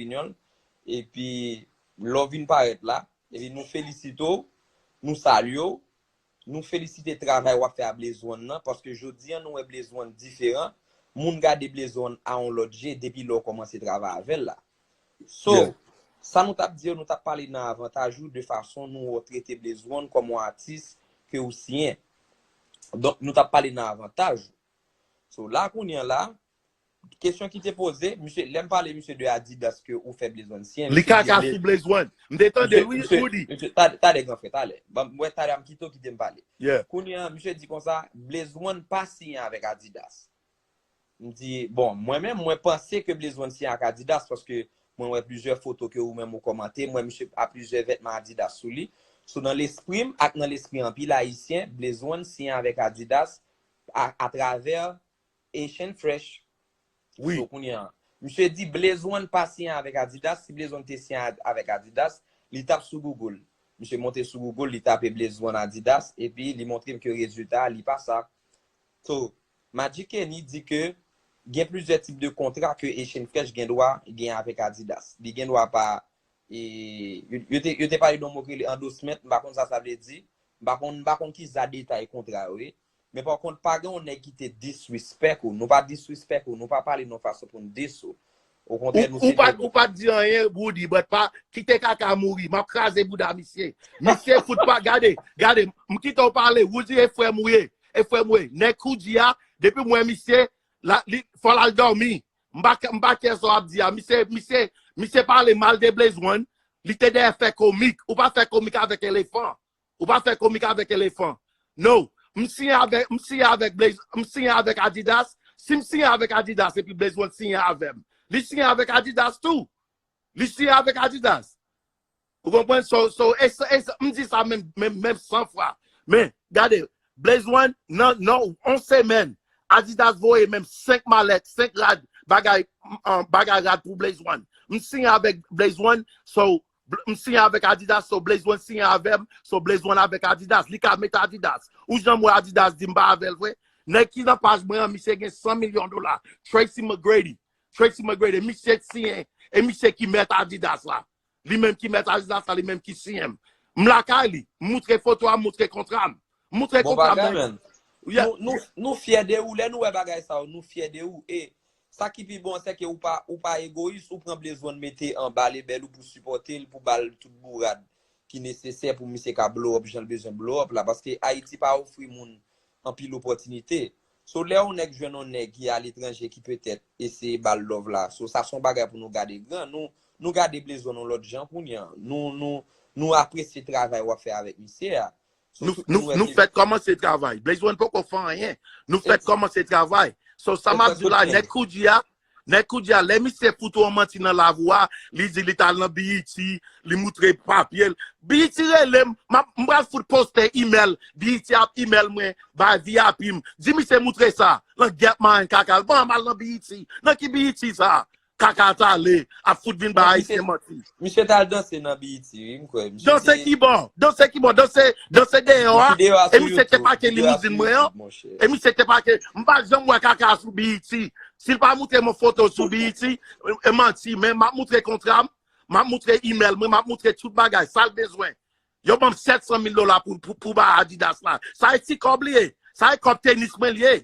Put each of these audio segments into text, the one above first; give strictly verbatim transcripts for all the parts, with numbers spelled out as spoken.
Reyinyon, epi lè w vin parèt la, epi nou felisite w, nou salye w, nou felisite travay w ap fè a Blaze One nan, paske jodi a nou wè Blaze One diferan, moun gade Blaze One a yon lòt je depi lè w kòmanse travay avè l la. So, sa nou t ap di yo, nou t ap pale nan avantaj ou de fason nou wè w trete Blaze One kòm yon atis ke ou siyen. Donk, nou t ap pale nan avantaj ou. So, la kounye a la, kesyon ki te poze, misye, lè m pale misye de Adidas ke ou fè Blaze One siyen, li kaka sou Blaze One. M te tande l, wi, Roody. Talè, talè, gran frè, talè. Ban m wè talè a m kite w kite m pale. Kounye a, misye di konsa, Blaze One pa siyen avèk Adidas. M di, bon, mwen menm, mwen panse ke Blaze One siyen ak Adidas, paske mwen wè plizyè foto ke ou menm ou kòmante, m wè misye a plizyè vètman Adidas sou li. So, nan lespri m ak nan lespri anpil Ayisyen, Blaze One siyen avèk Adidas a, atravè Asian Fresh. Wi. So, kounye a, misye di Blaze One pa siyen avèk Adidas. Si Blaze One te siyen a- avèk Adidas, li t ap sou Google. Misye monte sou Google, li tape Blaze One Adidas, epi li montre m ke rezilta a, li pa sa. So, Magic Kenny di ke gen plizyè tip de kontra ke Asian Fresh gen dwa gen avèk Adidas. Li gen dwa pa, e, yo, yo te, yo te pale de yon mo ki rele endorsement, m pa konn sa sa vle di, m pa konn, m pa konn ki sa detay kontra yo ye, men pa kont pa gen yon nèg ki te disrespect ou, nou pa disrespect ou, nou pa pale nan fason pou n diss ou. Okontrè, nou se pa, ou pa t di anyen, Roody, but pa, kite kaka mouri, m ap kraze bouda misye. Misye fout pa, gade, gade, m kite w pale, Roody e frè m ou ye. E frè m ou ye. Nèg Koudji a, depi m wè misye, la, li, fò l al dòmi. M pa, m pa kè sa w ap di a. Misye, misye, misye pale mal de Blaze One. Li te dèyè fè komik. Ou pa fè komik avèk elefan. Ou pa fè komik avèk elefan. No. M siyen avèk, m siyen avèk Blaze, m siyen avèk Adidas. Si m siyen avèk Adidas epi Blaze One siyen avè m, li siyen avèk Adidas tou. Li siyen avèk Adidas. Ou konprann? So, so, e, e, m di sa menm, menm, menm san fwa. Men, gade, Blaze One, nan, nan, yon semèn, Adidas voye menm senk malèt, senk rad, bagay, um, bagay rad pou Blaze One. M siyen avèk Blaze One, so, bl- m siyen avèk Adidas, so Blaze One siyen avè m, so Blaze One avèk Adidas. Li ka met Adidas. Ou janm wè Adidas di m pa avè l vre? Nèg ki nan paj mwen an, misye gen san milyon dola. Tracy McGrady. Tracy McGrady, misye siyen, e misye ki mèt Adidas la. Li menm ki mèt Adidas la, li menm ki siyen m. M lakay li, m moutre foto a, m moutre kontra m. M moutre kontra m. Bon bagay, man. Nou, nou, nou fyè de ou, lè nou wè bagay sa yo, nou fyè de ou. E sa ki pi bon, se ke ou pa, ou pa egoyis, ou pran Blaze One mete anba lebèl ou pou sipòte l, pou ba l tout bourad ki nesesè pou misye ka blow up jan l bezwen blow up la. Paske Ayiti pa ofri moun anpil opòtinite. So, lè yon nèg jwenn yon nèg ki aletranje ki petèt eseye ba l love la, so, sa se yon bagay pou nou gade gran. Nou, nou gade Blaze One yon lòt jan kounye a. Nou, nou, nou apresye travay w ap fè avèk misye a. So, nou, nou, nou fèk kòmanse travay. Blaze One poko fè anyen. Nou fèk kòmanse travay. So, sa m ap di w la, nèg Koudji a, nèg Koudji a, lè misye fout ou yon manti nan lavi w a, li di li t al nan B E T, li moutre papye l. B E T rele m, m ap, m pral fout poste email, B E T ap email mwen, bay V I P m. Di misye moutre sa, langyèt marenn kaka l. Bon, m al nan B E T. Nan ki B E T sa? Kaka t ale, ap fout vin bay Ayisyen manti. Misye t al danse nan B E T, wi, m kwè. Danse ki bò? Danse ki bò? Danse, danse deyò a? E misye te pake limouzin mwen an? E misye te pake, m pa janm wè kaka sou B E T. Si l pa moutre mwen foto sou B E T, e manti, men m ap moutre kontra m, m ap moutre email mwen, m ap moutre tout bagay, sa l bezwen. Yo ban m sèt san mil dola pou, pou, pou bay Adidas la. Sa e ti kòb li ye. Sa e kòb tenis mwen li ye.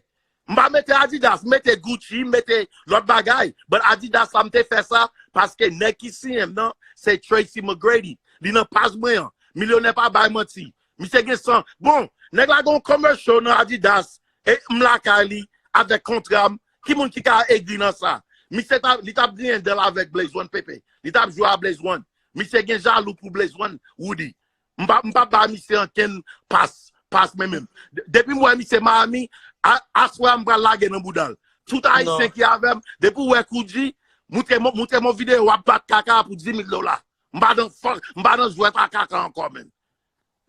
M pa mete Adidas, m mete Gucci, m mete lòt bagay. But Adidas la, m te fè sa paske nèg ki siyen m nan, se Tracy McGrady. Li nan paj mwen an. Milyonè pa bay manti. Misye gen san. Bon, nèg la gen yon commercial nan Adidas. E m lakay li avèk kontra m. Ki moun ki ka egri nan sa? Misye t ap, li t ap griyen dan l avèk Blaze One, Pepe. Li t ap jwe a Blaze One. Misye gen jalou pou Blaze One, Roody. M pa, m pa ba misye ankenn pas, pas mwen menm. De- Depi m wè misye Miami, a- aswè a m pral lage nan bouda l. Tout Ayisyen ki avè m, depi w wè Koudji, moutre m, moutre m yon videyo w ap bat kaka pou di mil dola. M pa nan fòk, m pa nan jwèt a kaka ankò, menm.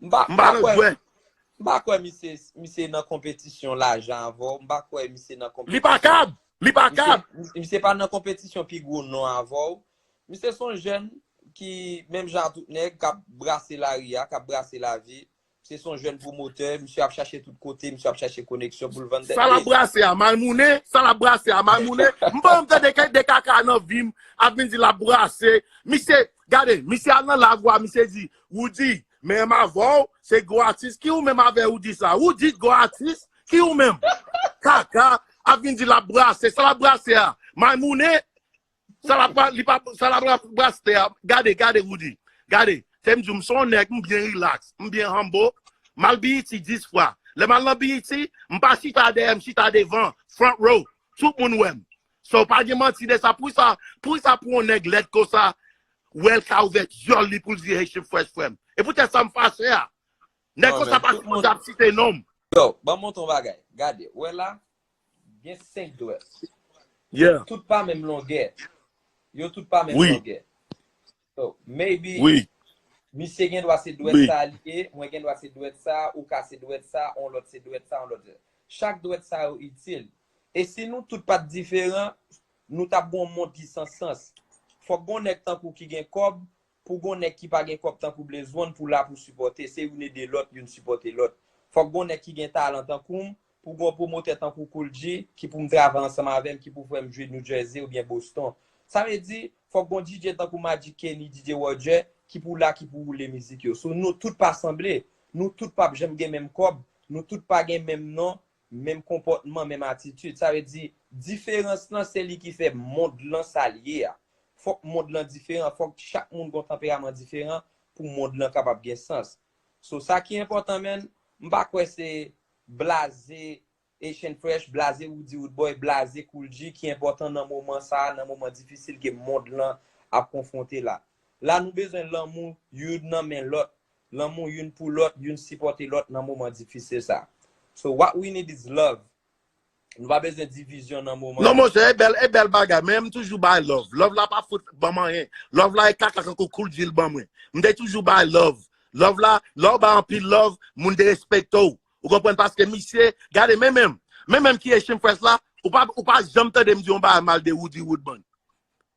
M pa, m pa nan jwèt. M pa kwè misye, misye nan konpetisyon lajan avè w. M pa kwè misye nan konpetisyon. Li pa kab! Li pa kab! Misye, misye pa nan konpetisyon pi gwo non avè w. Misye se yon jèn ki, menm jan ak tout nèg, k ap brase lari a, k ap brase lavi. Se son jèn pwomotè, misye ap chache tout kote, misye ap chache koneksyon pou l vann tèt Sa l ap li. Brase a, Malmounen, sa l ap brase a, Malmounen. M pa janm tande kay de kaka nan vi m, ap vin di l ap brase. Misye, gade, misye al nan live a, misye di, Roody, menm avè w, se gwo atis. Ki ou menm avè Roody sa? Roody gwo atis? Ki ou menm? Kaka, ap vin di l ap brase, sa l ap brase a. Malmounen, Sa l ap li pa sa l ap brase a. Gade, gade, Roody. Gade, se m di w, m se yon nèg, m byen relax, m byen humble. M al B E T dis fwa. Lè m al nan B E T, m pa chita dèyè, m chita devan, front row. Tout moun wè m. So, pa gen manti de sa. Poukisa, poukisa pou yon nèg lèd konsa, wè l ka ouvè dyòl li pou l di Haitian Fresh frè m? E poutèt sa m fache a. Nèg Non, konsa men, pa tout sipoze moun, ap site non m. Yo, ban m montre yon bagay. Gade, wè la, gen senk dwèt. Yeah. Tout pa menm longè. Yo tout pa menm Wi. Longè. So, maybe, Wi. Misye gen dwa se dwèt Wi. Sa li ye, mwen gen dwa se dwèt sa, ou ka se dwèt sa, on lòt se dwèt sa, on lòt se. Chak dwèt sa yo itil. E si nou tout pa t diferan, nou t ap gon mond ki san sans. Fòk gon nèg tankou ki gen kòb, pou gon nèg ki pa gen kòb tankou Blaze One, pou la pou sipòte. Se youn ede lòt, youn sipòte lòt. Fòk gon nèg ki gen talan tankou m, pou gon pwomotè tankou Kool G, ki pou m travay ansanm avè m, ki pou fè m jwe New Jersey oubyen Boston. Sa vle di, fòk gon D J tankou Magic Kenny, D J Roger, ki pou la, ki pou woule mizik yo. So, nou tout pa sanble, nou tout p ap janm gen menm kòb, nou tout pa gen menm non, menm konpòtman, menm atitid. Sa vle di, diferans lan, se li ki fè mond lan sa l ye a. Fòk mond lan diferan, fòk chak moun gon tanperaman diferan pou mond lan kapab gen sans. So, sa ki enpòtan, menn, m pa kwè se blaze Haitian Fresh, blaze Roody Roodboy, blaze Kool G ki enpòtan nan moman sa a, nan moman difisil ke mond lan ap konfwonte la. La, nou bezwen lanmou youn nan men lòt, lanmou youn pou lòt, youn sipòte lòt nan moman difisil sa a. So, what we need is love. Nou pa bezwen divizyon nan moman Non, monchè, e bèl, e bèl bagay, men m toujou bay love. Love la pa fout ban m anyen. Love la e kaka kankou Kool G l ban mwen. M te toujou bay love. Love la, lè w bay anpil love, moun derespekte w. Ou konprann? Paske misye, gade, men menm, men menm ki Haitian Fresh la, ou pa, ou pa janm tande m di yon bagay mal de Roody Woodman.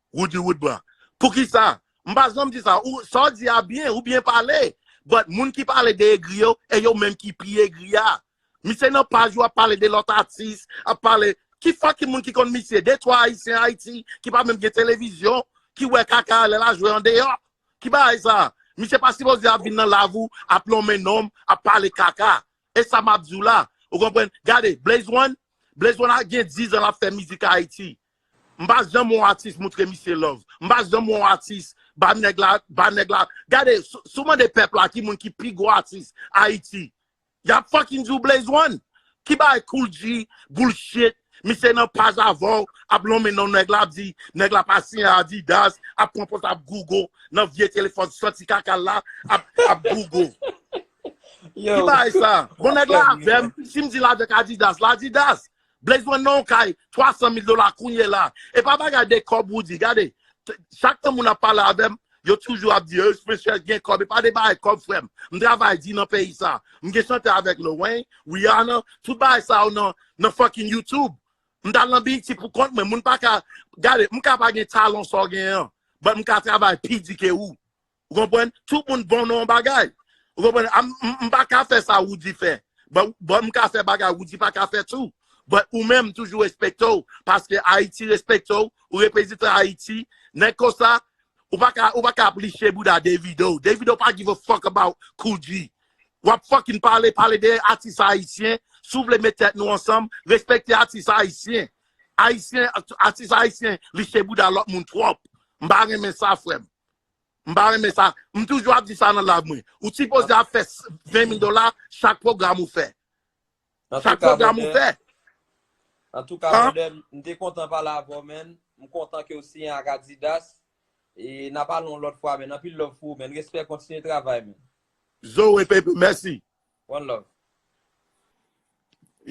Roody Woodman. Poukisa? M pa janm di sa. Ou, sa w di a byen, ou byen pale. But moun ki pale de egri yo, e yo menm ki pi egri a. Misye nan paj ou ap pale de lòt atis, ap pale. Ki fucking moun ki konn misye? De twa Ayisyen Ayiti ki pa menm gen televizyon, ki wè kaka lè l a jwe andeyò. Ki bagay sa? Misye pa sipoze ap vin nan live ou, ap lonmen non m, ap pale kaka. E sa m ap di w la. Ou konprann? Gade, Blaze One, Blaze One a gen diz an l ap fè mizik Ayiti. M pa janm wè yon atis moutre misye love. M pa janm wè yon atis ba nèg la, ba nèg la. Gade, si, si w mande pèp la ki moun ki pi gwo atis Ayiti, y ap fucking di w Blaze One. Ki bagay Kool G, bullshit, misye nan paj avè w, ap lonmen non nèg la, ap di, nèg la pa siyen Adidas, ap pran pòz ap Google, nan vye telefòn sòti kaka l la, ap, ap Google. Ki Yo, bagay sa? Bon, nèg la avè m, si m di l avèk Adidas, l Adidas. Blaze One nan yon kay twa san mil dola kounye la. E pa bagay de kòb Roody, gade. T- Chak tan moun ap pale avè m, yo toujou ap di, Haitian Fresh gen kòb. E pa de bagay kòb, frè m. M travay di nan peyi sa. M gen chante avèk Lil Wayne, Rihanna, tout bagay sa yo nan, nan fucking YouTube. M t al nan B E T pou kont mwen. Moun pa ka, gade, m ka pa gen talon sa w genyen an. But m ka travay pi di ke ou. Ou konprann? Tout moun bon nan yon bagay. Ou konprann? M, m, m pa ka fè sa Roody fè. But, but m ka fè bagay Roody pa ka fè tou. But ou menm, m toujou respekte w. Paske Ayiti respekte w. Ou reprezante Ayiti. Nèg konsa, ou pa ka, ou pa ka ap liche bouda Davido. Davido pa give a fuck about Kool G. W ap fucking pale, pale de atis ayisyen. Si w vle met tèt nou ansanm, respekte atis ayisyen. Ayisyen, atis ayisyen, liche bouda lòt moun twòp. M pa renmen sa, frè m. M pa renmen sa. M toujou ap di sa nan live mwen. Ou sipoze ap fè ven mil dola chak pwogram ou fè. Chak pwogram ou fè. Antouka, An? Brother, m te kontan pale avè w, menn. M kontan ke w siyen ak Adidas. E n a pale yon lòt fwa, menn. Anpil love pou ou, menn. Respè, kontinye travay, menn. Zoe, baby, mèsi. One love.